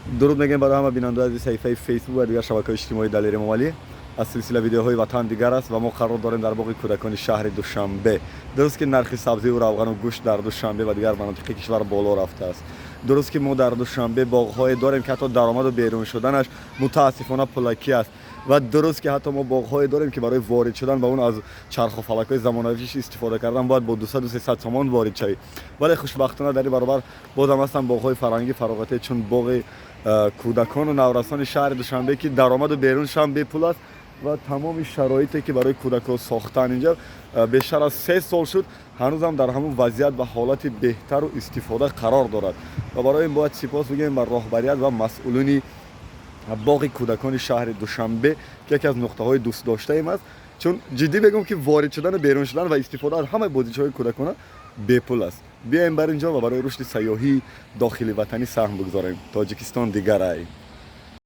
Дуруд мегӯем барои ҳама бинандаи азизи саҳифаи Фейсбук ва дигар шабакаҳои иҷтимоии Далери Эмомалӣ. Аз силсила видеоҳои «Ватан дигар аст» ва мо қарор дорем дар боғи кӯдакони шаҳри Душанбе. Дуруст, ки нархи сабзиву равғану гӯшт дар Душанбе ва дигар манотиқи кишвар боло рафтааст. Дуруст, ки мо дар Душанбе боғҳое дорем, ки ҳатто даромаду берун шуданаш, мутаассифона, пулакӣ аст. Ва дуруст, ки ҳатто мо боғҳое дорем, ки барои ворид шудан ба он, аз чарху фалакҳои замонавиш истифода кардан, бояд бо 200-300 сомон ворид шавӣ. Вале хушбахтона, дар ин баробар бозам ҳастанд боғҳои фарҳангӣ, фароғатие, чун боғи кӯдакону наврасони шаҳри Душанбе, ки даромаду беруншам бепул аст ва тамоми шароите, ки барои кӯдакҳо сохтан инҷа, бештар аз 3 сол шуд, ҳанӯзам дар ҳамон вазъият ва ҳолати беҳтару истифода қарор дорад. Ва барои ин бояд сипос бигӯем ба роҳбарият ва масъулини боғи кӯдакони шаҳри Душанбе, ки яке аз нуқтаҳои дӯстдоштаим аст, чун ҷиддӣ бегӯм, ки ворид шудану берун шудан ва истифода аз ҳамаи бозичаҳои кӯдакона бепул аст. Биёем бар инҷо ва барои рушди сайёҳии дохили ватанӣ саҳм бигузорем. Тоҷикистон дигарай.